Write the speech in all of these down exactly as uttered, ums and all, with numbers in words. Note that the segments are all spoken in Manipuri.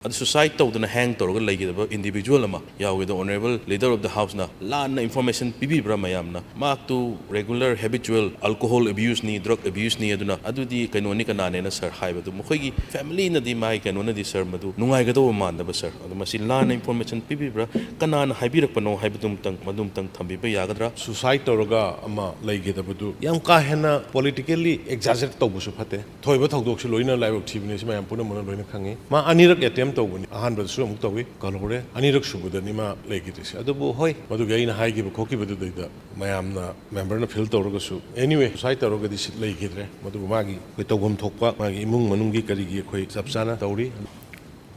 ꯑꯗꯨ suicide ꯇꯧꯗꯅ hang ꯇꯧꯔꯒ ꯂꯩꯒꯗꯕ individual ꯑꯃ ꯌꯥꯎꯒꯦꯗ Honourable Leader of the Houseꯅ ꯂꯥꯟꯅ information ꯄꯤꯕꯤꯕ꯭ꯔꯥ ꯃꯌꯥꯝꯅ? ꯃꯍꯥꯛꯇꯨ regular habitual alcohol abuseꯅꯤ, drug abuseꯅꯤ, ꯑꯗꯨꯅ ꯑꯗꯨꯗꯤ ꯀꯩꯅꯣꯅꯤ ꯀꯅꯥꯅꯦꯅ sir ꯍꯥꯏꯕꯗꯨ ꯃꯈꯣꯏꯒꯤ familyꯅꯗꯤ ꯃꯥꯒꯤ ꯀꯩꯅꯣꯅꯗꯤ sir ꯃꯗꯨ ꯅꯨꯡꯉꯥꯏꯒꯗꯧꯕ ꯃꯥꯟꯗꯕ sir꯫ ꯑꯗꯣ ꯃꯁꯤ ꯂꯥꯟꯅ information ꯄꯤꯕꯤꯕ꯭ꯔꯥ, ꯀꯅꯥꯅ ꯍꯥꯏꯕꯤꯔꯛꯄꯅꯣ ꯍꯥꯏꯕꯗꯨꯃꯇꯪ ꯃꯗꯨꯃꯇꯪ ꯊꯝꯕꯤꯕ ꯌꯥꯒꯗ꯭ꯔꯥ? Suicide ꯇꯧꯔꯒ ꯑꯃ ꯂꯩꯈꯤꯗꯕꯗꯨ ꯌꯥꯝ ꯀꯥ ꯍꯦꯟꯅ politically exaggerate ꯇꯧꯕꯁꯨ ꯐꯠꯇꯦ꯫ ꯊꯣꯛꯏꯕ ꯊꯧꯗꯣꯛꯁꯤ ꯂꯣꯏꯅ ꯂꯥꯏꯕꯛ ꯊꯤꯕꯅꯤ, ꯁꯤ ꯃꯌꯥꯝ ꯄꯨꯝꯅꯃꯛꯅ ꯂꯣꯏꯅ ꯈꯪꯉꯤ꯫ ꯃꯥ ꯑꯅꯤꯔꯛ attempt ꯇꯧꯕꯅꯤ, ꯑꯍꯥꯟꯕꯗꯁꯨ ꯑꯃꯨꯛ ꯇꯧꯏ, ꯀꯜꯍꯧꯔꯦ, ꯑꯅꯤꯔꯛ ꯁꯨꯕꯗꯅꯤ ꯃꯥ ꯂꯩꯈꯤꯗ꯭ꯔꯤꯁꯦ꯫ ꯑꯗꯨꯕꯨ ꯍꯣꯏ, ꯃꯗꯨꯒꯤ ꯑꯩꯅ ꯍꯥꯏꯈꯤꯕ ꯈꯣꯠꯈꯤꯕꯗꯨꯗꯩꯗ ꯃꯌꯥꯝꯅ memberꯅ feel ꯇꯧꯔꯒꯁꯨ, anyway, suicide ꯇꯧꯔꯒꯗꯤ ꯁꯤ ꯂꯩꯈꯤꯗ꯭ꯔꯦ꯫ ꯃꯗꯨꯕꯨ ꯃꯥꯒꯤ ꯑꯩꯈꯣꯏ ꯇꯧꯐꯝ ꯊꯣꯛꯄ ꯃꯥꯒꯤ ꯏꯃꯨꯡ ꯃꯅꯨꯡꯒꯤ ꯀꯔꯤꯒꯤ ꯑꯩꯈꯣꯏ ꯆꯞ ꯆꯥꯅ ꯇꯧꯔꯤ꯫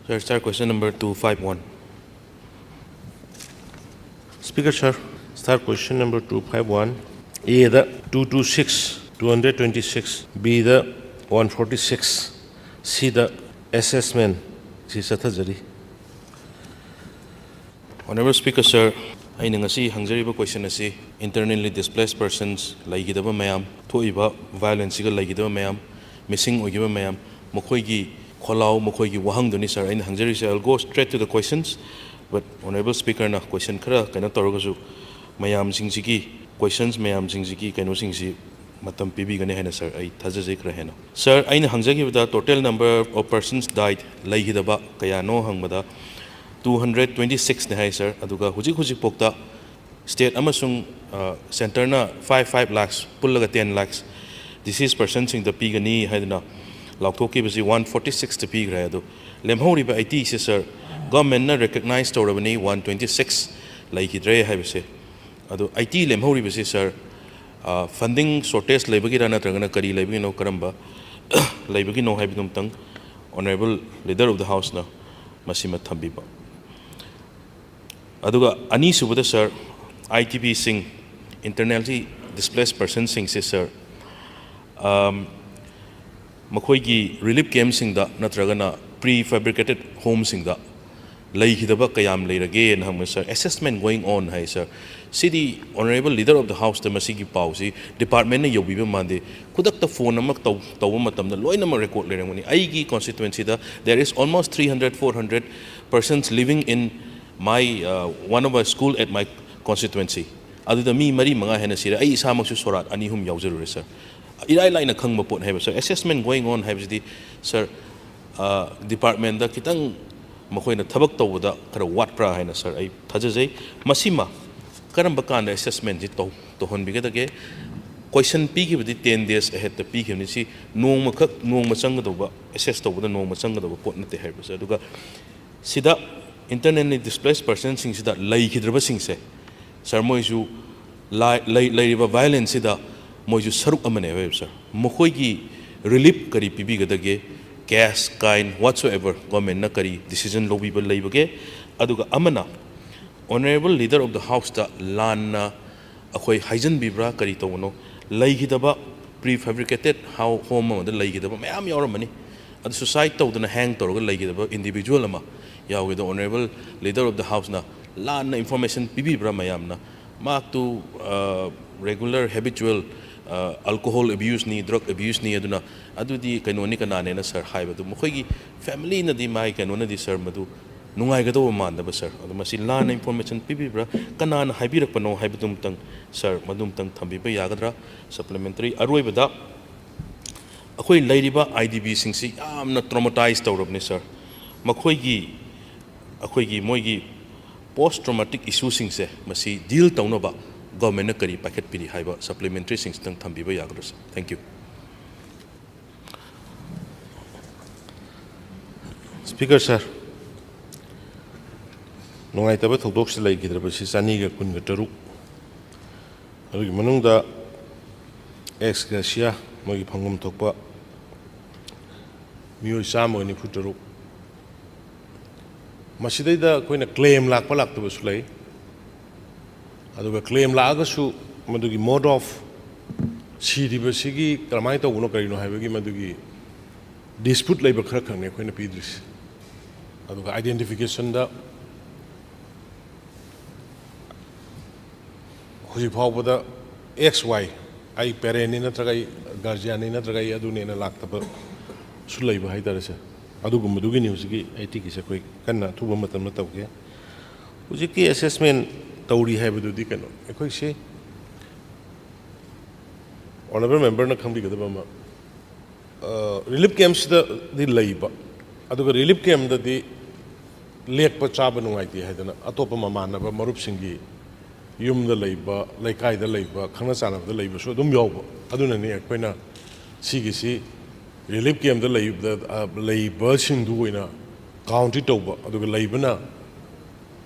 Sir, sir, question number two five one. Speaker sir, sir, question number two five one, Aꯗ two two six, two hundred twenty six, Bꯗ one forty six, Cꯗ assessment ꯁꯤ ꯆꯠꯊꯖꯔꯤ꯫ Honourable Speaker sir, ꯑꯩꯅ ꯉꯁꯤ ꯍꯪꯖꯔꯤꯕ question ꯑꯁꯤ internally displaced persons ꯂꯩꯈꯤꯗꯕ ꯃꯌꯥꯝ, ꯊꯣꯛꯏꯕ violenceꯁꯤꯒ ꯂꯩꯈꯤꯗꯕ ꯃꯌꯥꯝ, missing ꯑꯣꯏꯈꯤꯕ ꯃꯌꯥꯝ, ꯃꯈꯣꯏꯒꯤ ꯈꯣꯜꯂꯥꯎ, ꯃꯈꯣꯏꯒꯤ ꯋꯥꯍꯪꯗꯨꯅꯤ sir꯫ ꯑꯩꯅ ꯍꯪꯖꯔꯤꯁꯦ, I'll go straight to the questions, but Honourable Speakerꯅ question ꯈꯔ ꯀꯩꯅꯣ ꯇꯧꯔꯒꯁꯨ ꯃꯌꯥꯝꯁꯤꯡꯁꯤꯒꯤ questions ꯃꯌꯥꯝꯁꯤꯡꯁꯤꯒꯤ ꯀꯩꯅꯣꯁꯤꯡꯁꯤ ꯃꯇꯝ ꯄꯤꯕꯤꯒꯅꯤ ꯍꯥꯏꯅ sir ꯑꯩ ꯊꯥꯖꯖꯩ ꯈꯔ ꯍꯦꯟꯅ꯫ Sir, ꯑꯩꯅ ꯍꯪꯖꯈꯤꯕꯗ total number of persons died ꯂꯩꯈꯤꯗꯕ ꯀꯌꯥꯅꯣ ꯍꯪꯕꯗ two hundred twenty sixꯅꯦ ꯍꯥꯏ sir꯫ ꯑꯗꯨꯒ ꯍꯧꯖꯤꯛ ꯍꯧꯖꯤꯛꯐꯥꯎꯗ state ꯑꯃꯁꯨꯡ centreꯅ five five lakhs ꯄꯨꯜꯂꯒ ten lakhs deceased personꯁꯤꯡꯗ ꯄꯤꯒꯅꯤ ꯍꯥꯏꯗꯨꯅ ꯂꯥꯎꯊꯣꯛꯈꯤꯕꯁꯤ one forty sixꯇ ꯄꯤꯈ꯭ꯔꯦ꯫ ꯑꯗꯨ ꯂꯦꯝꯍꯧꯔꯤꯕ eightyꯁꯦ sir, governmentꯅ recognize ꯇꯧꯔꯕꯅꯤ, one twenty six ꯂꯩꯈꯤꯗ꯭ꯔꯦ ꯍꯥꯏꯕꯁꯦ꯫ ꯑꯗꯨ eighty ꯂꯦꯝꯍꯧꯔꯤꯕꯁꯤ sir, funding shortage ꯂꯩꯕꯒꯤꯔ ꯅꯠꯇ꯭ꯔꯒꯅ ꯀꯔꯤ ꯂꯩꯕꯒꯤꯅꯣ, ꯀꯔꯝꯕ ꯂꯩꯕꯒꯤꯅꯣ ꯍꯥꯏꯕꯗꯨ ꯑꯃꯇꯪ Honourable Leader of the Houseꯅ ꯃꯁꯤꯃ ꯊꯝꯕꯤꯕ꯫ ꯑꯗꯨꯒ ꯑꯅꯤꯁꯨꯕꯗ sir, IDPꯁꯤꯡ, internally displaced personꯁꯤꯡꯁꯦ sir, ꯃꯈꯣꯏꯒꯤ relief campꯁꯤꯡꯗ ꯅꯠꯇ꯭ꯔꯒꯅ prefabricated homeꯁꯤꯡꯗ ꯂꯩꯈꯤꯗꯕ ꯀꯌꯥꯝ ꯂꯩꯔꯒꯦꯅ ꯍꯪꯕ, "Sir, assessment going on" high, sir꯫ CD Honourable Leader of the House-ꯇ ꯃꯁꯤꯒꯤ ꯄꯥꯎꯁꯤ department-ꯅ ꯌꯧꯕꯤꯕ ꯃꯥꯟꯗꯦ꯫ ꯈꯨꯗꯛꯇ phone ꯑꯃ ꯇꯧ-, ꯇꯧꯕ ꯃꯇꯝꯗ ꯂꯣꯏꯅꯃꯛ record ꯂꯩꯔꯝꯒꯅꯤ꯫ ꯑꯩꯒꯤ constituency-ꯗ there is almost three hundred, four hundred persons living in my, uh, one of a school at my constituency꯫ ꯑꯗꯨꯗ ꯃꯤ ꯃꯔꯤ ꯃꯉꯥ ꯍꯦꯟꯅ ꯁꯤꯔꯦ꯫ ꯑꯩ ꯏꯁꯥꯃꯛꯁꯨ ꯁꯣꯔꯥꯠ ꯑꯅꯤ ꯑꯍꯨꯝ ꯌꯥꯎꯖꯔꯨꯔꯦ, sir꯫ ꯏꯔꯥꯏ ꯂꯥꯏꯅ ꯈꯪꯕ ꯄꯣꯠ ꯍꯥꯏꯕ, sir꯫ Assessment going on ꯍꯥꯏꯕꯁꯤꯗꯤ, sir, ꯑ, department-ꯗ ꯈꯤꯇꯪ ꯃꯈꯣꯏꯅ ꯊꯕꯛ ꯇꯧꯕꯗ ꯈꯔ ꯋꯥꯠꯄ꯭ꯔꯥ ꯍꯥꯏꯅ, sir, ꯑꯩ ꯊꯥꯖꯖꯩ꯫ ꯃꯁꯤꯃ ꯀꯔꯝꯕ ꯀꯥꯟꯗ assessment-ꯁꯤ ꯇꯧ-, ꯇꯧꯍꯟꯕꯤꯒꯗꯒꯦ? Question ꯄꯤꯈꯤꯕꯗꯤ ten days ahead-ꯇ ꯄꯤꯈꯤꯕꯅꯤ꯫ ꯁꯤ ꯅꯣꯡꯃꯈꯛ, ꯅꯣꯡꯃ ꯆꯪꯒꯗꯧꯕ, assess ꯇꯧꯕꯗ ꯅꯣꯡꯃ ꯆꯪꯒꯗꯧꯕ ꯄꯣꯠ ꯅꯠꯇꯦ ꯍꯥꯏꯕꯁꯦ꯫ ꯑꯗꯨꯒ ꯁꯤꯗ internally displaced person-ꯁꯤꯡꯁꯤꯗ ꯂꯩꯈꯤꯗ꯭ꯔꯕꯁꯤꯡꯁꯦ, sir, ꯃꯣꯏꯁꯨ ꯂꯥꯏ-, ꯂꯩ-, ꯂꯩꯔꯤꯕ violence-ꯁꯤꯗ ꯃꯣꯏꯁꯨ ꯁꯔꯨꯛ ꯑꯃꯅꯦꯕ, sir꯫ ꯃꯈꯣꯏꯒꯤ relief ꯀꯔꯤ ꯄꯤꯕꯤꯒꯗꯒꯦ? Cash, kind, whatsoever, government-ꯅ ꯀꯔꯤ decision ꯂꯧꯕꯤꯕ ꯂꯩꯕꯒꯦ? ꯑꯗꯨꯒ ꯑꯃꯅ, Honourable Leader of the House-ꯇ ꯂꯥꯟꯅ ꯑꯩꯈꯣꯏ ꯍꯥꯏꯖꯤꯟꯕꯤꯕ꯭ꯔꯥ, ꯀꯔꯤ ꯇꯧꯕꯅꯣ? ꯂꯩꯈꯤꯗꯕ prefabricated hou-, home ꯑꯃꯗ ꯂꯩꯈꯤꯗꯕ ꯃꯌꯥꯝ ꯌꯥꯎꯔꯝꯃꯅꯤ꯫ ꯑꯗꯨ suicide ꯇꯧꯗꯅ hang ꯇꯧꯔꯒ ꯂꯩꯈꯤꯗꯕ individual ꯑꯃ ꯌꯥꯎꯋꯦ꯫ ꯑꯗꯣ Honourable Leader of the House-ꯅ ꯂꯥꯟꯅ information ꯄꯤꯕꯤꯕ꯭ꯔꯥ ꯃꯌꯥꯝꯅ? ꯃꯍꯥꯛꯇꯨ, ꯑ, regular habitual, ꯑ, alcohol abuse-ꯅꯤ, drug abuse-ꯅꯤ, ꯑꯗꯨꯅ ꯑꯗꯨꯗꯤ ꯀꯩꯅꯣꯅꯤ, ꯀꯅꯥꯅꯦꯅ, sir, ꯍꯥꯏꯕꯗꯨ ꯃꯈꯣꯏꯒꯤ family-ꯅꯗꯤ, ꯃꯥꯒꯤ ꯀꯩꯅꯣꯅꯗꯤ, sir, ꯃꯗꯨ ꯅꯨꯡꯉꯥꯏꯒꯗꯧꯕ ꯃꯥꯟꯗꯕ, sir꯫ ꯑꯗꯣ ꯃꯁꯤ ꯂꯥꯟꯅ information ꯄꯤꯕꯤꯕ꯭ꯔꯥ, ꯀꯅꯥꯅ ꯍꯥꯏꯕꯤꯔꯛꯄꯅꯣ ꯍꯥꯏꯕꯗꯨꯃꯇꯪ, sir, ꯃꯗꯨꯃꯇꯪ ꯊꯝꯕꯤꯕ ꯌꯥꯒꯗ꯭ꯔꯥ? Supplementary ꯑꯔꯣꯏꯕꯗ ꯑꯩꯈꯣꯏ ꯂꯩꯔꯤꯕ I D P-ꯁꯤꯡꯁꯤ ꯌꯥꯝꯅ traumatise ꯇꯧꯔꯕꯅꯤ, sir꯫ ꯃꯈꯣꯏꯒꯤ, ꯑꯩꯈꯣꯏꯒꯤ ꯃꯣꯏꯒꯤ post traumatic issue-ꯁꯤꯡꯁꯦ ꯃꯁꯤ deal ꯇꯧꯅꯕ government-ꯅ ꯀꯔꯤ ꯄꯥꯏꯈꯠꯄꯤꯔꯤ ꯍꯥꯏꯕ supplementary-ꯁꯤꯡꯁꯤꯇꯪ ꯊꯝꯕꯤꯕ ꯌꯥꯒꯗ꯭ꯔꯥ, sir? Thank you꯫ Speaker sir, ꯅꯨꯡꯉꯥꯏꯇꯕ ꯊꯧꯗꯣꯛꯁꯤ ꯂꯩꯈꯤꯗ꯭ꯔꯕꯁꯤ ꯆꯅꯤꯒ ꯀꯨꯟꯒ ꯇꯔꯨꯛ, ꯑꯗꯨꯒꯤ ꯃꯅꯨꯡꯗ ex gratia ꯃꯣꯏꯒꯤ ꯐꯪꯐꯝ ꯊꯣꯛꯄ ꯃꯤꯑꯣꯏ ꯆꯥꯝꯃꯒ ꯅꯤꯐꯨ ꯇꯔꯨꯛ, ꯃꯁꯤꯗꯩꯗ ꯑꯩꯈꯣꯏꯅ claim ꯂꯥꯛꯄ ꯂꯥꯛꯇꯕꯁꯨ ꯂꯩ꯫ ꯑꯗꯨꯒ claim ꯂꯥꯛꯑꯒꯁꯨ ꯃꯗꯨꯒꯤ mode of ꯁꯤꯔꯤꯕꯁꯤꯒꯤ ꯀꯔꯝꯍꯥꯏꯅ ꯇꯧꯕꯅꯣ, ꯀꯔꯤꯅꯣ ꯍꯥꯏꯕꯒꯤ ꯃꯗꯨꯒꯤ dispute ꯂꯩꯕ ꯈꯔ ꯈꯛꯅꯦ ꯑꯩꯈꯣꯏꯅ ꯄꯤꯗ꯭ꯔꯤꯁꯦ꯫ ꯑꯗꯨꯒ identification ꯗ ꯍꯧꯖꯤꯛ ꯐꯥꯎꯕꯗ X Y, ꯑꯩ parent ꯅꯤ ꯅꯠꯇ꯭ꯔꯒ ꯑꯩ guardian ꯅꯤ ꯅꯠꯇ꯭ꯔꯒ ꯑꯩ ꯑꯗꯨꯅꯦꯅ ꯂꯥꯛꯇꯕꯁꯨ ꯂꯩꯕ ꯍꯥꯏꯇꯥꯔꯦ ꯁꯥꯔ꯫ ꯑꯗꯨꯒꯨꯝꯕꯗꯨꯒꯤꯅꯤ ꯍꯧꯖꯤꯛꯀꯤ ꯑꯩ ꯇꯤꯀꯤꯁꯦ ꯑꯩꯈꯣꯏ ꯀꯟꯅ ꯑꯊꯨꯕ ꯃꯇꯝꯗ ꯇꯧꯒꯦ꯫ ꯍꯧꯖꯤꯛꯀꯤ assessment ꯇꯧꯔꯤ ꯍꯥꯏꯕꯗꯨꯗꯤ ꯀꯩꯅꯣ, ꯑꯩꯈꯣꯏꯁꯤ honourable member ꯅ ꯈꯪꯕꯤꯒꯗꯕ ꯑꯃ, relief camp ꯁꯤꯗꯗꯤ ꯂꯩꯕ, ꯑꯗꯨꯒ relief camp ꯗꯗꯤ ꯂꯦꯛꯄ ꯆꯥꯕ ꯅꯨꯡꯉꯥꯏꯇꯦ ꯍꯥꯏꯗꯅ ꯑꯇꯣꯞꯄ ꯃꯃꯥꯟꯅꯕ ꯃꯔꯨꯞꯁꯤꯡꯒꯤ ꯌꯨꯝꯗ ꯂꯩꯕ, ꯂꯩꯀꯥꯏꯗ ꯂꯩꯕ, ꯈꯪꯅ ꯆꯥꯟꯅꯕꯗ ꯂꯩꯕꯁꯨ ꯑꯗꯨꯝ ꯌꯥꯎꯕ꯫ ꯑꯗꯨꯅꯅꯤ ꯑꯩꯈꯣꯏꯅ ꯁꯤꯒꯤꯁꯤ relief camp ꯇ ꯂꯩꯕꯗ, ꯑ, ꯂꯩꯕꯁꯤꯡꯗꯨ ꯑꯣꯏꯅ count ꯇꯧꯕ, ꯑꯗꯨꯒ ꯂꯩꯕꯅ,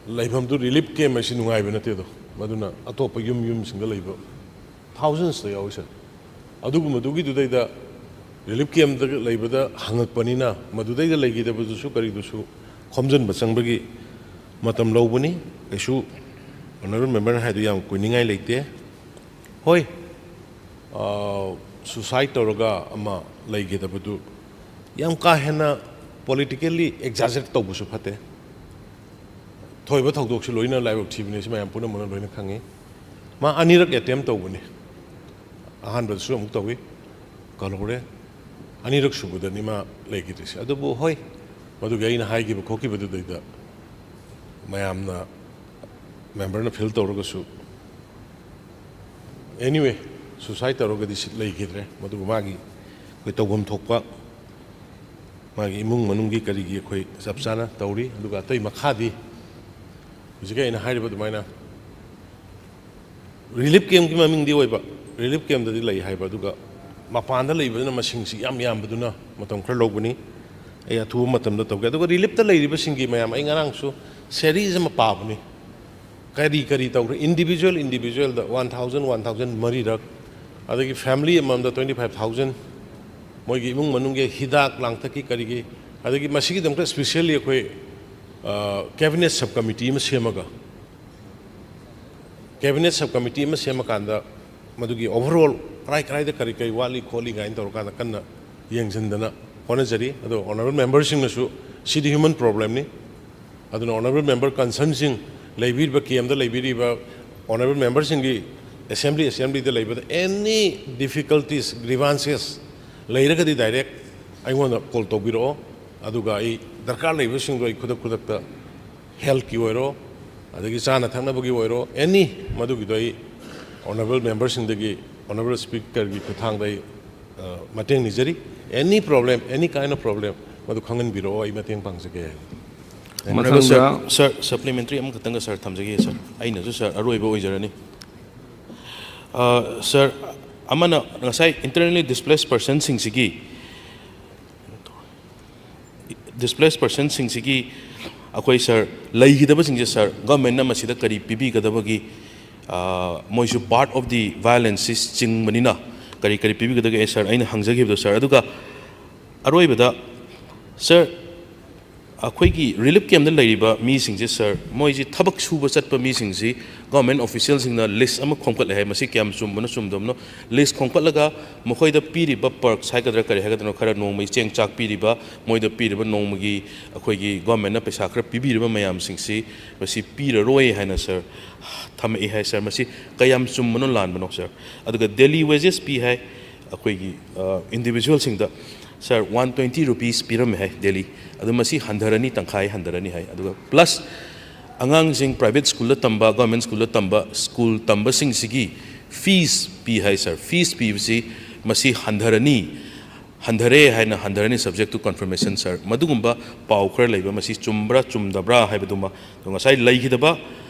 ꯂꯩꯐꯝꯗꯨ relief camp ꯍꯥꯏꯁꯤ ꯅꯨꯡꯉꯥꯏꯕ ꯅꯠꯇꯦ ꯑꯗꯣ, ꯃꯗꯨꯅ ꯑꯇꯣꯞꯄ ꯌꯨꯝ ꯌꯨꯝꯁꯤꯡꯗ ꯂꯩꯕ thousands ꯇ ꯌꯥꯎꯏ ꯁꯥꯔ꯫ ꯑꯗꯨꯒꯨꯝꯕꯗꯨꯒꯤꯗꯨꯗꯩꯗ relief camp ꯇ ꯂꯩꯕꯗ ꯍꯪꯉꯛꯄꯅꯤꯅ ꯃꯗꯨꯗꯩꯗ ꯂꯩꯈꯤꯗꯕꯗꯨꯁꯨ ꯀꯔꯤꯗꯨꯁꯨ ꯈꯣꯝꯖꯤꯟꯕ ꯆꯪꯕꯒꯤ ꯃꯇꯝ ꯂꯧꯕꯅꯤ꯫ ꯀꯩꯁꯨ honourable member ꯅ ꯍꯥꯏꯗꯨ ꯌꯥꯝ ꯀꯨꯏꯅꯤꯡꯉꯥꯏ ꯂꯩꯇꯦ꯫ ꯍꯣꯏ, ꯑ, suicide ꯇꯧꯔꯒ ꯑꯃ ꯂꯩꯈꯤꯗꯕꯗꯨ ꯌꯥꯝ ꯀꯥ ꯍꯦꯟꯅ politically exaggerate ꯇꯧꯕꯁꯨ ꯐꯠꯇꯦ꯫ ꯊꯣꯛꯏꯕ ꯊꯧꯗꯣꯛꯁꯤ ꯂꯣꯏꯅ ꯂꯥꯏꯕꯛ ꯊꯤꯕꯅꯤ, ꯁꯤ ꯃꯌꯥꯝ ꯄꯨꯝꯅꯃꯛꯅ ꯂꯣꯏꯅ ꯈꯪꯉꯤ꯫ ꯃꯥ ꯑꯅꯤꯔꯛ attempt ꯇꯧꯕꯅꯤ, ꯑꯍꯥꯟꯕꯗꯁꯨ ꯑꯃꯨꯛ ꯇꯧꯏ, ꯀꯜꯍꯧꯔꯦ, ꯑꯅꯤꯔꯛ ꯁꯨꯕꯗꯅꯤ ꯃꯥ ꯂꯩꯈꯤꯗ꯭ꯔꯤꯁꯦ꯫ ꯑꯗꯨꯕꯨ ꯍꯣꯏ, ꯃꯗꯨꯒꯤ ꯑꯩꯅ ꯍꯥꯏꯈꯤꯕ ꯈꯣꯠꯈꯤꯕꯗꯨꯗꯩꯗ ꯃꯌꯥꯝꯅ, member ꯅ feel ꯇꯧꯔꯒꯁꯨ, anyway, suicide ꯇꯧꯔꯒꯗꯤ ꯁꯤꯠ ꯂꯩꯈꯤꯗ꯭ꯔꯦ꯫ ꯃꯗꯨꯕꯨ ꯃꯥꯒꯤ ꯑꯩꯈꯣꯏ ꯇꯧꯐꯝ ꯊꯣꯛꯄ ꯃꯥꯒꯤ ꯏꯃꯨꯡ ꯃꯅꯨꯡꯒꯤ ꯀꯔꯤꯒꯤ ꯑꯩꯈꯣꯏ ꯆꯞ ꯆꯥꯅ ꯇꯧꯔꯤ꯫ ꯑꯗꯨꯒ ꯑꯇꯩ ꯃꯈꯥꯗꯤ ꯍꯧꯖꯤꯛꯀꯤ ꯑꯩꯅ ꯍꯥꯏꯔꯤꯕ ꯑꯗꯨꯃꯥꯏꯅ relief camp ꯀꯤ ꯃꯃꯤꯡꯗꯤ ꯑꯣꯏꯕ, relief camp ꯇꯗꯤ ꯂꯩ ꯍꯥꯏꯕ, ꯑꯗꯨꯒ ꯃꯄꯥꯟꯗ ꯂꯩꯕꯗꯨꯅ ꯃꯁꯤꯡꯁꯤ ꯌꯥꯝ ꯌꯥꯝꯕꯗꯨꯅ ꯃꯇꯝ ꯈꯔ ꯂꯧꯒꯅꯤ꯫ ꯑꯩ ꯑꯊꯨꯕ ꯃꯇꯝꯗ ꯇꯧꯒꯦ꯫ ꯑꯗꯨꯒ relief ꯇ ꯂꯩꯔꯤꯕꯁꯤꯡꯒꯤ ꯃꯌꯥꯝ, ꯑꯩ ꯉꯔꯥꯡꯁꯨ series ꯑꯃ ꯄꯥꯕꯅꯤ꯫ ꯀꯔꯤ ꯀꯔꯤ ꯇꯧꯈ꯭ꯔꯦ, individual, individual ꯗ one thousand, one thousand ꯃꯔꯤꯔꯛ, ꯑꯗꯒꯤ family ꯑꯃꯃꯝꯗ twenty five thousand, ꯃꯣꯏꯒꯤ ꯏꯃꯨꯡ ꯃꯅꯨꯡꯒꯤ ꯍꯤꯗꯥꯛ ꯂꯥꯡꯊꯛꯀꯤ ꯀꯔꯤꯒꯤ, ꯑꯗꯒꯤ ꯃꯁꯤꯒꯤꯗꯃꯛꯇ specially ꯑꯩꯈꯣꯏ, ꯑ, cabinet sub committee ꯑꯃ ꯁꯦꯝꯃꯒ, cabinet sub committee ꯑꯃ ꯁꯦꯝꯃꯀꯥꯟꯗ ꯃꯗꯨꯒꯤ overall ꯀꯔꯥꯏ ꯀꯔꯥꯏꯗ ꯀꯔꯤ ꯀꯔꯤ ꯋꯥꯠꯂꯤ ꯈꯣꯠꯂꯤ ꯀꯥꯏꯅ ꯇꯧꯔꯀꯥꯟꯗ ꯀꯟꯅ ꯌꯦꯡꯁꯤꯟꯗꯅ ꯍꯣꯠꯅꯖꯔꯤ꯫ ꯑꯗꯣ honourable member ꯁꯤꯡꯅꯁꯨ ꯁꯤꯗꯤ human problemꯅꯤ꯫ ꯑꯗꯨꯅ honourable member concernsꯁꯤꯡ ꯂꯩꯕꯤꯔꯤꯕ, ꯀꯦꯝꯗ ꯂꯩꯕꯤꯔꯤꯕ honourable memberꯁꯤꯡꯒꯤ assembly, assemblyꯗ ꯂꯩꯕꯗ any difficulties, grievances ꯂꯩꯔꯒꯗꯤ direct ꯑꯩꯉꯣꯟꯗ call ꯇꯧꯕꯤꯔꯛꯑꯣ꯫ ꯑꯗꯨꯒ ꯑꯩ ꯗꯔꯀꯥꯔ ꯂꯩꯕꯁꯤꯡꯗꯣ ꯑꯩ ꯈꯨꯗꯛ ꯈꯨꯗꯛꯇ healthꯀꯤ ꯑꯣꯏꯔꯣ, ꯑꯗꯒꯤ ꯆꯥꯅ ꯊꯛꯅꯕꯒꯤ ꯑꯣꯏꯔꯣ, any, ꯃꯗꯨꯒꯤꯗꯣ ꯑꯩ honourable memberꯁꯤꯡꯗꯒꯤ, honourable speakerꯒꯤ ꯈꯨꯠꯊꯥꯡꯗ ꯑꯩ, ꯑ, ꯃꯇꯦꯡ ꯅꯤꯖꯔꯤ꯫ Any problem, any kind of problem, ꯃꯗꯨ ꯈꯪꯍꯟꯕꯤꯔꯛꯑꯣ, ꯑꯩ ꯃꯇꯦꯡ ꯄꯥꯡꯖꯒꯦ꯫ ꯃꯊꯪꯗ Sir, Supplementary ꯑꯃꯈꯛꯇꯪꯒ Sir ꯊꯝꯖꯒꯦ Sir꯫ ꯑꯩꯅꯁꯨ Sir ꯑꯔꯣꯏꯕ ꯑꯣꯏꯖꯔꯅꯤ꯫ ꯑ, Sir, ꯑꯃꯅ ꯉꯁꯥꯏ internally displaced personꯁꯤꯡꯁꯤꯒꯤ, displaced personꯁꯤꯡꯁꯤꯒꯤ ꯑꯩꯈꯣꯏ Sir, ꯂꯩꯈꯤꯗꯕꯁꯤꯡꯁꯦ Sir, governmentꯅ ꯃꯁꯤꯗ ꯀꯔꯤ ꯄꯤꯕꯤꯒꯗꯕꯒꯤ, ꯑ, ꯃꯣꯏꯁꯨ part of the violenceꯁꯤ ꯆꯤꯡꯕꯅꯤꯅ ꯀꯔꯤ ꯀꯔꯤ ꯄꯤꯕꯤꯒꯗꯒꯦ Sir, ꯑꯩꯅ ꯍꯪꯖꯈꯤꯕꯗꯣ Sir꯫ ꯑꯗꯨꯒ ꯑꯔꯣꯏꯕꯗ Sir, ꯑꯩꯈꯣꯏꯒꯤ relief campꯇ ꯂꯩꯔꯤꯕ ꯃꯤꯁꯤꯡꯁꯦ Sir, ꯃꯣꯏꯁꯤ ꯊꯕꯛ ꯁꯨꯕ ꯆꯠꯄ ꯃꯤꯁꯤꯡꯁꯤ government officialꯁꯤꯡꯅ list ꯑꯃ ꯈꯣꯝꯒꯠꯂꯦ ꯍꯥꯏ꯫ ꯃꯁꯤ ꯀꯌꯥꯝ ꯆꯨꯝꯕꯅꯣ ꯆꯨꯝꯗꯕꯅꯣ? List ꯈꯣꯝꯒꯠꯂꯒ ꯃꯈꯣꯏꯗ ꯄꯤꯔꯤꯕ perks ꯍꯥꯏꯒꯗ꯭ꯔꯥ ꯀꯔꯤ ꯍꯥꯏꯒꯗ꯭ꯔꯥ, ꯈꯔ ꯅꯣꯡꯃꯒꯤ ꯆꯦꯡ ꯆꯥꯛ ꯄꯤꯔꯤꯕ, ꯃꯣꯏꯗ ꯄꯤꯔꯤꯕ ꯅꯣꯡꯃꯒꯤ ꯑꯩꯈꯣꯏꯒꯤ governmentꯅ ꯄꯩꯁꯥ ꯈꯔ ꯄꯤꯕꯤꯔꯤꯕ ꯃꯌꯥꯝꯁꯤꯡꯁꯤ ꯃꯁꯤ ꯄꯤꯔꯔꯣꯏ ꯍꯥꯏꯅ Sir ꯊꯝꯃꯛꯏ ꯍꯥꯏ꯫ Sir, ꯃꯁꯤ ꯀꯌꯥꯝ ꯆꯨꯝꯕꯅꯣ ꯂꯥꯟꯕꯅꯣ Sir? ꯑꯗꯨꯒ daily wages ꯄꯤ ꯍꯥꯏ꯫ ꯑꯩꯈꯣꯏꯒꯤ, ꯑ, individualꯁꯤꯡꯗ Sir, one twenty rupees ꯄꯤꯔꯝꯃꯦ ꯍꯥꯏ daily꯫ ꯑꯗꯨ ꯃꯁꯤ ꯍꯟꯊꯔꯅꯤ, ꯇꯪꯈꯥꯏ ꯍꯟꯊꯔꯅꯤ ꯍꯥꯏ꯫ ꯑꯗꯨꯒ plus ꯑꯉꯥꯡꯁꯤꯡ private schoolꯗ ꯇꯝꯕ, government schoolꯗ ꯇꯝꯕ, school ꯇꯝꯕꯁꯤꯡꯁꯤꯒꯤ fees ꯄꯤ ꯍꯥꯏ Sir꯫ Fees ꯄꯤꯕꯁꯤ ꯃꯁꯤ ꯍꯟꯊꯔꯅꯤ, ꯍꯟꯊꯔꯦ ꯍꯥꯏꯅ ꯍꯟꯊꯔꯅꯤ, subject to confirmation Sir꯫ ꯃꯗꯨꯒꯨꯝꯕ ꯄꯥꯎ ꯈꯔ ꯂꯩꯕ, ꯃꯁꯤ ꯆꯨꯝꯕ꯭ꯔꯥ ꯆꯨꯝꯗꯕ꯭ꯔꯥ ꯍꯥꯏꯕꯗꯨꯃ, ꯑꯗꯣ ꯉꯁꯥꯏ ꯂꯩꯈꯤꯗꯕ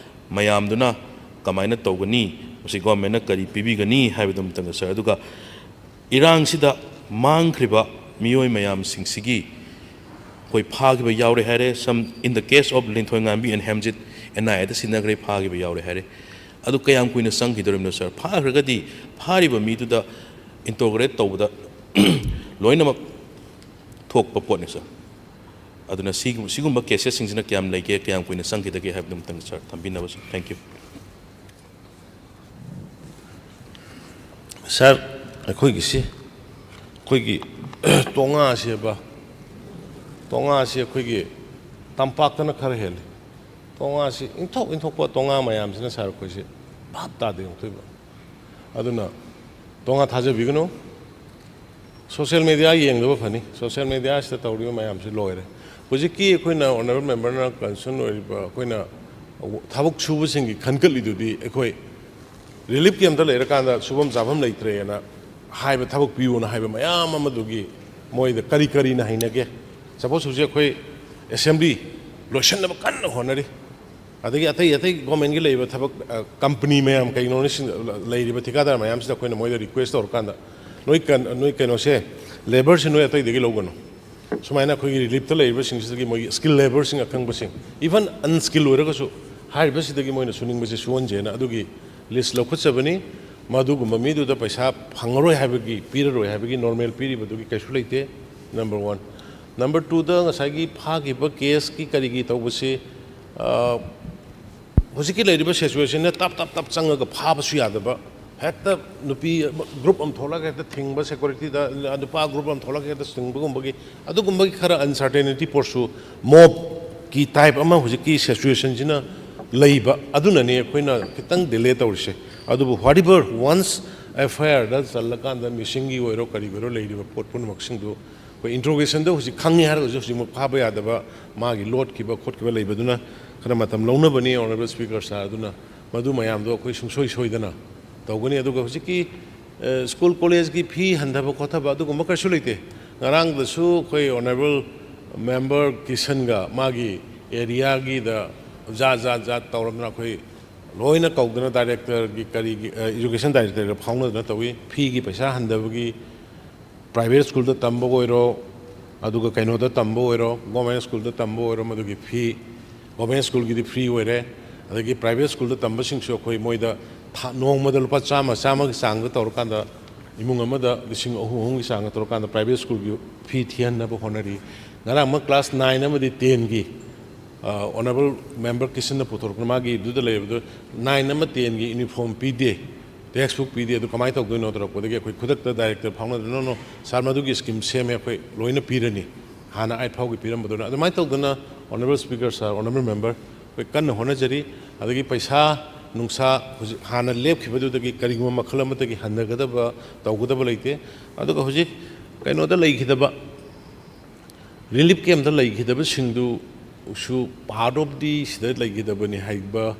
ꯃꯌꯥꯝꯗꯨꯅ ꯀꯃꯥꯏꯅ ꯇꯧꯒꯅꯤ, ꯃꯁꯤ governmentꯅ ꯀꯔꯤ ꯄꯤꯕꯤꯒꯅꯤ ꯍꯥꯏꯕꯗꯨ ꯑꯃꯇꯪꯒ Sir꯫ ꯑꯗꯨꯒ ꯏꯔꯥꯡꯁꯤꯗ ꯃꯥꯡꯈ꯭ꯔꯤꯕ ꯃꯤꯑꯣꯏ ꯃꯌꯥꯝꯁꯤꯡꯁꯤꯒꯤ ꯑꯩꯈꯣꯏ ꯐꯥꯈꯤꯕ ꯌꯥꯎꯔꯦ ꯍꯥꯏꯔꯦ꯫ Some, in the case of ꯂꯤꯟꯊꯣꯏꯉꯥꯝꯕꯤ and Hemjit, NIAꯗ ꯁꯤꯟꯅꯈ꯭ꯔꯦ, ꯐꯥꯈꯤꯕ ꯌꯥꯎꯔꯦ ꯍꯥꯏꯔꯦ꯫ ꯑꯗꯨ ꯀꯌꯥꯝ ꯀꯨꯏꯅ ꯆꯪꯈꯤꯗꯣꯔꯤꯕꯅꯣ Sir? ꯐꯥꯈ꯭ꯔꯒꯗꯤ ꯐꯥꯔꯤꯕ ꯃꯤꯗꯨꯗ interrogate ꯇꯧꯕꯗ ꯂꯣꯏꯅꯃꯛ ꯊꯣꯛꯄ ꯄꯣꯠꯅꯤ Sir꯫ ꯑꯗꯨꯅ ꯁꯤꯒꯨꯝ-, ꯁꯤꯒꯨꯝꯕ cases ꯁꯤꯡꯁꯤꯅ ꯀꯌꯥꯝ ꯂꯩꯒꯦ, ꯀꯌꯥꯝ ꯀꯨꯏꯅ ꯆꯪꯈꯤꯗꯒꯦ ꯍꯥꯏꯕꯗꯨ ꯑꯃꯇꯪ Sir ꯊꯝꯕꯤꯅꯕ Sir꯫ Thank you꯫ Sir, ꯑꯩꯈꯣꯏꯒꯤꯁꯤ, ꯑꯩꯈꯣꯏꯒꯤ ꯇꯣꯉꯥꯁꯦꯕ, ꯇꯣꯉꯥꯁꯤ ꯑꯩꯈꯣꯏꯒꯤ ꯇꯝꯄꯥꯛꯇꯅ ꯈꯔ ꯍꯦꯜꯂꯤ꯫ ꯇꯣꯉꯥꯁꯤ ꯏꯟꯊꯣꯛ ꯏꯟꯊꯣꯛꯄ ꯇꯣꯉꯥ ꯃꯌꯥꯝꯁꯤꯅ ꯁꯥꯔ ꯑꯩꯈꯣꯏꯁꯤ ꯚꯥꯞ ꯇꯥꯗꯦ ꯑꯃꯨꯛꯇꯣꯏꯕ꯫ ꯑꯗꯨꯅ ꯇꯣꯉꯥ ꯊꯥꯖꯕꯤꯒꯅꯨ꯫ ꯁꯣꯁꯤꯌꯦꯜ ꯃꯦꯗꯤꯌꯥ ꯌꯦꯡꯗꯕ ꯐꯅꯤ꯫ ꯁꯣꯁꯤꯌꯦꯜ ꯃꯦꯗꯤꯌꯥꯁꯤꯗ ꯇꯧꯔꯤꯕ ꯃꯌꯥꯝꯁꯤ ꯂꯣꯏꯔꯦ꯫ ꯍꯧꯖꯤꯛꯀꯤ ꯑꯩꯈꯣꯏꯅ ꯑꯣꯅꯔꯦꯕꯜ ꯃꯦꯝꯕꯔꯅ ꯀꯟꯁꯔꯟ ꯑꯣꯏꯔꯤꯕ ꯑꯩꯈꯣꯏꯅ ꯊꯕꯛ ꯁꯨꯕꯁꯤꯡꯒꯤ ꯈꯟꯒꯠꯂꯤꯗꯨꯗꯤ ꯑꯩꯈꯣꯏ ꯔꯤꯂꯤꯐ ꯀꯦꯝꯞꯇ ꯂꯩꯔꯀꯥꯟꯗ ꯁꯨꯐꯝ ꯆꯥꯐꯝ ꯂꯩꯇ꯭ꯔꯦꯅ ꯍꯥꯏꯕ, ꯊꯕꯛ ꯄꯤꯌꯨꯅ ꯍꯥꯏꯕ ꯃꯌꯥꯝ ꯑꯃꯗꯨꯒꯤ ꯃꯣꯏꯗ ꯀꯔꯤ ꯀꯔꯤꯅ ꯍꯩꯅꯒꯦ? ꯁꯄꯣꯁ ꯍꯧꯖꯤꯛ ꯑꯩꯈꯣꯏ ꯑꯦꯁꯦꯝꯕ꯭ꯂꯤ ꯂꯣꯏꯁꯤꯟꯅꯕ ꯀꯟꯅ ꯍꯣꯠꯅꯔꯤ, ꯑꯗꯒꯤ ꯑꯇꯩ ꯑꯇꯩ ꯒꯣꯔꯃꯦꯟꯒꯤ ꯂꯩꯔꯤꯕ ꯊꯕꯛ, ꯑ, ꯀꯝꯄꯅꯤ ꯃꯌꯥꯝ ꯀꯩꯅꯣꯅ ꯁꯤꯡ-, ꯂꯩꯔꯤꯕ ꯊꯤꯀꯥꯗꯥꯔ ꯃꯌꯥꯝꯁꯤꯗ ꯑꯩꯈꯣꯏꯅ ꯃꯣꯏꯗ ꯔꯤꯀ꯭ꯋꯦꯁ ꯇꯧꯔꯀꯥꯟꯗ, "ꯅꯣꯏ ꯀꯟ-, ꯅꯣꯏ ꯀꯩꯅꯣꯁꯦ, ꯂꯦꯕꯔꯁꯦ ꯅꯣꯏ ꯑꯇꯩꯗꯒꯤ ꯂꯧꯒꯅꯨ꯫ ꯁꯨꯃꯥꯏꯅ ꯑꯩꯈꯣꯏꯒꯤ ꯔꯤꯂꯤꯐꯇ ꯂꯩꯔꯤꯕꯁꯤꯡꯁꯤꯗꯒꯤ ꯃꯣꯏꯒꯤ ꯁ꯭ꯀꯤꯜ ꯂꯦꯕꯔꯁꯤꯡ ꯑꯈꯪꯕꯁꯤꯡ, ꯏꯚꯟ ꯑꯟꯁ꯭ꯀꯤꯜ ꯑꯣꯏꯔꯒꯁꯨ, ꯍꯥꯏꯔꯤꯕꯁꯤꯗꯒꯤ ꯃꯣꯏꯅ ꯁꯨꯅꯤꯡꯕꯁꯦ ꯁꯨꯍꯟꯁꯦꯅ ꯑꯗꯨꯒꯤ ꯂꯤꯁ ꯂꯧꯈꯠꯆꯕꯅꯤ꯫ ꯃꯗꯨꯒꯨꯝꯕ ꯃꯤꯗꯨꯗ ꯄꯩꯁꯥ ꯐꯪꯉꯔꯣꯏ ꯍꯥꯏꯕꯒꯤ, ꯄꯤꯔꯔꯣꯏ ꯍꯥꯏꯕꯒꯤ ꯅꯣꯔꯃꯦꯜ ꯄꯤꯔꯤꯕꯗꯨꯒꯤ ꯀꯩꯁꯨ ꯂꯩꯇꯦ, ꯅꯝꯕꯔ ꯋꯥꯟ꯫ ꯅꯝꯕꯔ ꯇꯨꯗ ꯉꯁꯥꯏꯒꯤ ꯐꯥꯈꯤꯕ ꯀꯦꯁꯀꯤ ꯀꯔꯤꯒꯤ ꯇꯧꯕꯁꯤ, ꯑ, ꯍꯧꯖꯤꯛꯀꯤ ꯂꯩꯔꯤꯕ ꯁꯤꯆꯨꯋꯦꯁꯟꯅ ꯇꯞ ꯇꯞ ꯇꯞ ꯆꯪꯉꯒ ꯐꯥꯕꯁꯨ ꯌꯥꯗꯕ, ꯍꯦꯛꯇ ꯅꯨꯄꯤ ꯑꯃ, ꯒ꯭ꯔꯨꯞ ꯑꯃ ꯊꯣꯛꯂꯒ ꯍꯦꯛꯇ ꯊꯤꯡꯕ, ꯁꯦꯀ꯭ꯌꯨꯔꯤꯇꯤꯗ ꯅꯨꯄꯥ ꯒ꯭ꯔꯨꯞ ꯑꯃ ꯊꯣꯛꯂꯒ ꯍꯦꯛꯇ ꯊꯤꯡꯕꯒꯨꯝꯕꯒꯤ, ꯑꯗꯨꯒꯨꯝꯕꯒꯤ ꯈꯔ ꯑꯟꯁꯔꯇꯦꯅꯤꯇꯤ ꯄꯣꯠꯁꯨ, ꯃꯣꯕꯀꯤ ꯇꯥꯏꯞ ꯑꯃ ꯍꯧꯖꯤꯛꯀꯤ ꯁꯤꯆꯨꯋꯦꯁꯟꯁꯤꯅ ꯂꯩꯕ ꯑꯗꯨꯅꯅꯤ ꯑꯩꯈꯣꯏꯅ ꯈꯤꯇꯪ ꯗꯤꯂꯦ ꯇꯧꯔꯤꯁꯦ꯫ ꯑꯗꯨꯕꯨ whatever, once ꯑꯦꯐ ꯑꯥꯏ ꯑꯥꯔꯗ ꯆꯜꯂꯀꯥꯟꯗ ꯃꯤꯁꯤꯡꯒꯤ ꯑꯣꯏꯔꯣ ꯀꯔꯤꯒꯤ ꯑꯣꯏꯔꯣ ꯂꯩꯔꯤꯕ ꯄꯣꯠ ꯄꯨꯝꯅꯃꯛꯁꯤꯡꯗꯨ ꯑꯩꯈꯣꯏ ꯏꯟꯇ꯭ꯔꯣꯒꯦꯁꯟꯗ ꯍꯧꯖꯤꯛ ꯈꯪꯉꯤ ꯍꯥꯏꯔꯒꯁꯨ ꯍꯧꯖꯤꯛꯃꯛ ꯐꯥꯕ ꯌꯥꯗꯕ, ꯃꯥꯒꯤ ꯂꯣꯠꯈꯤꯕ ꯈꯣꯠꯈꯤꯕ ꯂꯩꯕꯗꯨꯅ ꯈꯔ ꯃꯇꯝ ꯂꯧꯅꯕꯅꯤ, ꯑꯣꯅꯔꯦꯕꯜ ꯁ꯭ꯄꯤꯀꯔ ꯁꯥꯔ꯫ ꯑꯗꯨꯅ ꯃꯗꯨ ꯃꯌꯥꯝꯗꯣ ꯑꯩꯈꯣꯏ ꯁꯨꯡꯁꯣꯏ ꯁꯣꯏꯗꯅ ꯇꯧꯒꯅꯤ꯫ ꯑꯗꯨꯒ ꯍꯧꯖꯤꯛꯀꯤ, ꯑ, ꯁ꯭ꯀꯨꯜ ꯀꯣꯂꯦꯖꯀꯤ ꯐꯤ ꯍꯟꯊꯕ ꯈꯣꯠꯊꯕ ꯑꯗꯨꯒꯨꯝꯕ ꯀꯔꯤꯁꯨ ꯂꯩꯇꯦ꯫ ꯉꯔꯥꯡꯗꯁꯨ ꯑꯩꯈꯣꯏ ꯑꯣꯅꯔꯦꯕꯜ ꯃꯦꯝꯕꯔ ꯀꯤꯁꯟꯒ ꯃꯥꯒꯤ ꯑꯦꯔꯤꯌꯥꯒꯤꯗ ꯖꯥꯠ ꯖꯥꯠ ꯖꯥꯠ ꯇꯧꯔꯗꯅ ꯑꯩꯈꯣꯏ ꯂꯣꯏꯅ ꯀꯧꯗꯅ ꯗꯥꯏꯔꯦꯛꯇꯔꯒꯤ ꯀꯔꯤꯒꯤ, ꯑ, ꯏꯖꯨꯀꯦꯁꯟ ꯗꯥꯏꯔꯦꯛꯇꯔꯒ ꯐꯥꯎꯅꯗꯅ ꯇꯧꯏ꯫ ꯐꯤꯒꯤ ꯄꯩꯁꯥ ꯍꯟꯊꯕꯒꯤ, ꯄ꯭ꯔꯥꯏꯚꯦꯠ ꯁ꯭ꯀꯨꯜꯗ ꯇꯝꯕ ꯑꯣꯏꯔꯣ, ꯑꯗꯨꯒ ꯀꯩꯅꯣꯗ ꯇꯝꯕ ꯑꯣꯏꯔꯣ, ꯒꯣꯔꯃꯦꯟ ꯁ꯭ꯀꯨꯜꯗ ꯇꯝꯕ ꯑꯣꯏꯔꯣ, ꯃꯗꯨꯒꯤ ꯐꯤ, ꯒꯣꯔꯃꯦꯟ ꯁ꯭ꯀꯨꯜꯒꯤꯗꯤ ꯐ꯭ꯔꯤ ꯑꯣꯏꯔꯦ꯫ ꯑꯗꯒꯤ ꯄ꯭ꯔꯥꯏꯚꯦꯠ ꯁ꯭ꯀꯨꯜꯗ ꯇꯝꯕꯁꯤꯡꯁꯨ ꯑꯩꯈꯣꯏ ꯃꯣꯏꯗ ꯊꯥ, ꯅꯣꯡꯃꯗ ꯂꯨꯄꯥ ꯆꯥꯝꯃ, ꯆꯥꯝꯃꯒꯤ ꯆꯥꯡꯗ ꯇꯧꯔꯀꯥꯟꯗ, ꯏꯃꯨꯡ ꯑꯃꯗ ꯂꯤꯁꯤꯡ ꯑꯍꯨꯝ, ꯑꯍꯨꯝꯒꯤ ꯆꯥꯡꯗ ꯇꯧꯔꯀꯥꯟꯗ ꯄ꯭ꯔꯥꯏꯚꯦꯠ ꯁ꯭ꯀꯨꯜꯒꯤ ꯐꯤ ꯊꯤꯍꯟꯅꯕ ꯍꯣꯠꯅꯔꯤ꯫ ꯉꯔꯥꯡꯃꯛ ꯀ꯭ꯂꯥꯁ ꯅꯥꯏꯟ ꯑꯃꯗꯤ ꯇꯦꯟꯒꯤ, ꯑ, ꯑꯣꯅꯔꯦꯕꯜ ꯃꯦꯝꯕꯔ ꯀꯤꯁꯟꯅ ꯄꯨꯊꯣꯔꯛꯄ ꯃꯥꯒꯤ ꯑꯗꯨꯗ ꯂꯩꯔꯤꯕꯗꯨ, ꯅꯥꯏꯟ ꯑꯃ ꯇꯦꯟꯒꯤ ꯌꯨꯅꯤꯐꯣꯔꯝ ꯄꯤꯗꯦ, ꯇꯦꯛꯁ ꯕꯨꯛ ꯄꯤꯗꯦ, ꯑꯗꯨ ꯀꯃꯥꯏꯅ ꯇꯧꯗꯣꯏꯅꯣ ꯇꯧꯔꯛꯄꯗꯒꯤ ꯑꯩꯈꯣꯏ ꯈꯨꯗꯛꯇ ꯗꯥꯏꯔꯦꯛꯇꯔ ꯐꯥꯎꯅꯗꯨꯅ, "ꯅꯣ, ꯅꯣ, ꯁꯥꯔ, ꯃꯗꯨꯒꯤ ꯁ꯭ꯀꯤꯝ ꯁꯦꯝꯃꯦ, ꯑꯩꯈꯣꯏ ꯂꯣꯏꯅ ꯄꯤꯔꯅꯤ"꯫ ꯍꯥꯟꯅ ꯑꯩꯠ ꯐꯥꯎꯒꯤ ꯄꯤꯔꯝꯕꯗꯨꯅ꯫ ꯑꯗꯨꯃꯥꯏꯅ ꯇꯧꯗꯅ Honourable Speaker, Sir, Honourable Member, ꯑꯩꯈꯣꯏ ꯀꯟꯅ ꯍꯣꯠꯅꯖꯔꯤ꯫ ꯑꯗꯒꯤ ꯄꯩꯁꯥ ꯅꯨꯡꯁꯥ ꯍꯧꯖꯤꯛ ꯍꯥꯟꯅ ꯂꯦꯞꯈꯤꯕꯗꯨꯗꯒꯤ ꯀꯔꯤꯒꯨꯝꯕ ꯃꯈꯜ ꯑꯃꯠꯇꯒꯤ ꯍꯟꯊꯒꯗꯕ, ꯇꯧꯒꯗꯕ ꯂꯩꯇꯦ꯫ ꯑꯗꯨꯒ ꯍꯧꯖꯤꯛ ꯀꯩꯅꯣꯗ ꯂꯩꯈꯤꯗꯕ, relief camp ꯇ ꯂꯩꯈꯤꯗꯕꯁꯤꯡꯗꯨꯁꯨ part of the ꯁꯤꯗ ꯂꯩꯈꯤꯗꯕꯅꯤ ꯍꯥꯏꯕ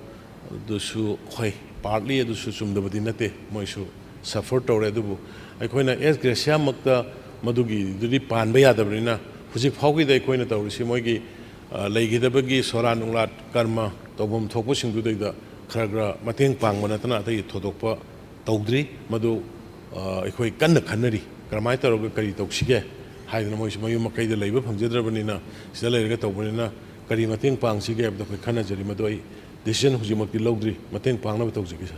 ꯑꯗꯨꯁꯨ ꯍꯣꯏ, partly ꯑꯗꯨꯁꯨ ꯆꯨꯝꯗꯕꯗꯤ ꯅꯠꯇꯦ, ꯃꯣꯏꯁꯨ suffer ꯇꯧꯔꯦ꯫ ꯑꯗꯨꯕꯨ ꯑꯩꯈꯣꯏꯅ as gratia ꯃꯛꯇ ꯃꯗꯨꯒꯤꯗꯨꯗꯤ ꯄꯥꯟꯕ ꯌꯥꯗꯕꯅꯤꯅ, ꯍꯧꯖꯤꯛ ꯐꯥꯎꯒꯤꯗ ꯑꯩꯈꯣꯏꯅ ꯇꯧꯔꯤꯁꯤ ꯃꯣꯏꯒꯤ, ꯑ, ꯂꯩꯈꯤꯗꯕꯒꯤ ꯁꯣꯔꯥꯠ ꯅꯨꯡꯂꯥꯠ ꯀꯔꯃ ꯇꯧꯐꯝ ꯊꯣꯛꯄꯁꯤꯡꯗꯨꯗꯩꯗ ꯈꯔ ꯈꯔ ꯃꯇꯦꯡ ꯄꯥꯡꯕ ꯅꯠꯇꯅ ꯑꯇꯩ ꯊꯣꯏꯗꯣꯛꯄ ꯇꯧꯗ꯭ꯔꯤ꯫ ꯃꯗꯨ, ꯑ, ꯑꯩꯈꯣꯏ ꯀꯟꯅ ꯈꯟꯅꯔꯤ, ꯀꯔꯝꯍꯥꯏꯅ ꯇꯧꯔꯒ ꯀꯔꯤ ꯇꯧꯁꯤꯒꯦ ꯍꯥꯏꯗꯅ꯫ ꯃꯣꯏꯁꯨ ꯃꯌꯨꯝ ꯃꯀꯩꯗ ꯂꯩꯕ ꯐꯪꯖꯗ꯭ꯔꯕꯅꯤꯅ, ꯁꯤꯗ ꯂꯩꯔꯒ ꯇꯧꯕꯅꯤꯅ ꯀꯔꯤ ꯃꯇꯦꯡ ꯄꯥꯡꯁꯤꯒꯦ ꯍꯥꯏꯕꯗꯣ ꯑꯩꯈꯣꯏ ꯈꯟꯅꯖꯔꯤ꯫ ꯃꯗꯨ ꯑꯩ decision ꯍꯧꯖꯤꯛꯃꯛꯇꯤ ꯂꯧꯗ꯭ꯔꯤ꯫ ꯃꯇꯦꯡ ꯄꯥꯡꯅꯕ ꯇꯧꯖꯒꯦ, Sir꯫